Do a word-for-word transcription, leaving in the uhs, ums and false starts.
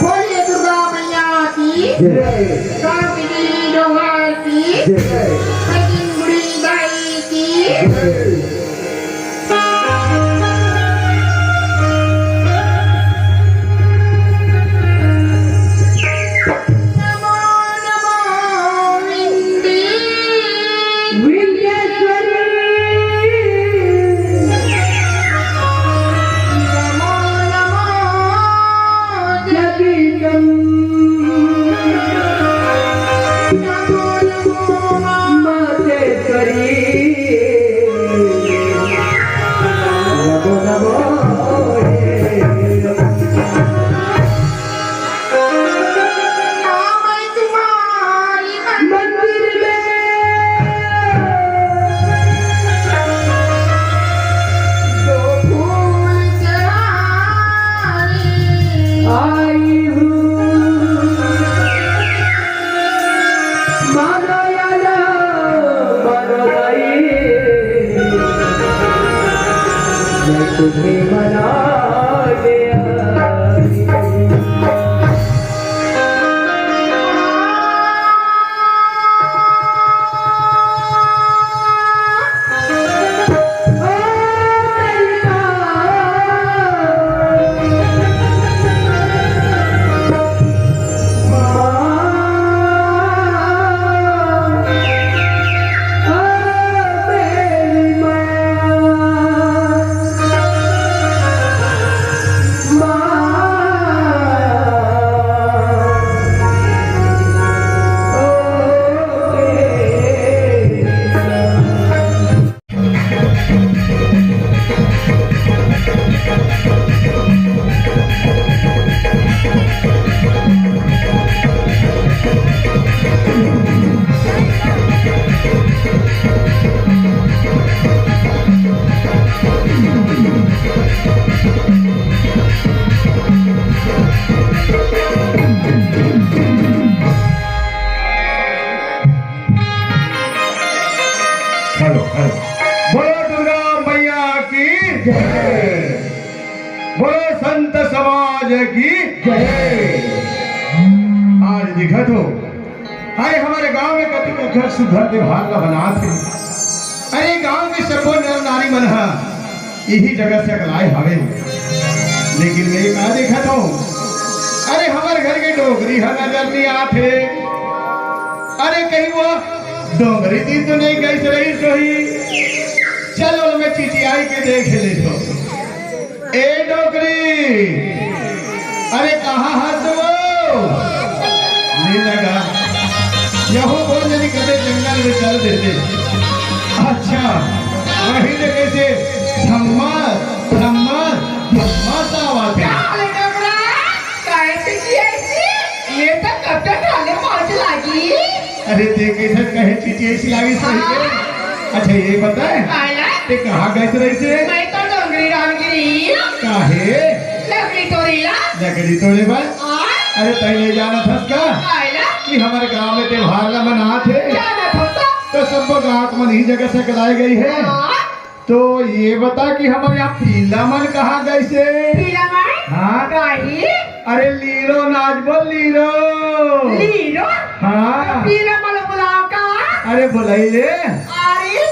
बोलिए दुर्गा मैया की, जय। कांति की जोहार की, जय। सचिन बुढ़ी दाई की। जय। नमो नमो विंदी। विंदेश्वरी। नमो नमो जगदम्ब। नमो नमो मातेश्वरी। नमो नमो हे। मंदिर में दो फूल चढ़ाने आई हूँ। मानो या ना मानो दाई, मैं तुम्हें मनाने आई हूँ। Hello, hello. बोलो दुर्गा मैया की जय। बोलो संत समाज की जय। आज दिखत हो, अरे हमर गांव में कति सुघर सुघर त्योहार ला मनात हे। अरे गांव के सबो नर नारी मन ह इही जगह से अगलाए हवे, लेकिन मैं का देखत हूँ, अरे हमर घर के डोकरी ह नजर नहीं आत हे। अरे कहीं वो डोंगरी ती तो नहीं गइस रहिस होही। चलो, मैं चिचियाई के देख लेथों। ए डोकरी, अरे कहाँ हस वो? ले लगा, यहू बोल जनी कदे जंगल में चल देते। अच्छा, वही जगह से धम्मा, धम्मा, धम्मा सा आवाज है। का हाल है डोकरा? काहे से की ऐसी? ये तो कब तक हाले मौज लागी? अरे ते कैसे कहे चिचियाइस लागिस कहिके? हाँ। अच्छा ये बताए, काला? ते कहाँ गइस रहिसे? मैं तो डोंगरी रामगिरी। काहे? लकड़ी तोड़े ला। लकड़ी तोड़े बर? हाँ। अरे तैं नहीं जानत हस का? काला? कि हमर गांव में त्योहार ला मनात हे। जानत हस का? तो सब गांव मन ही जगह से अगलाए गए हे। हाँ। तो ये बता कि हमर यहाँ पीला मन कहाँ गइसे? पीला मन? हाँ। काहे? अरे लीरो नाच बोल, लीरो। लीरो? हाँ। पीला मन बुलाओ का? अरे बोलाई ले। अरे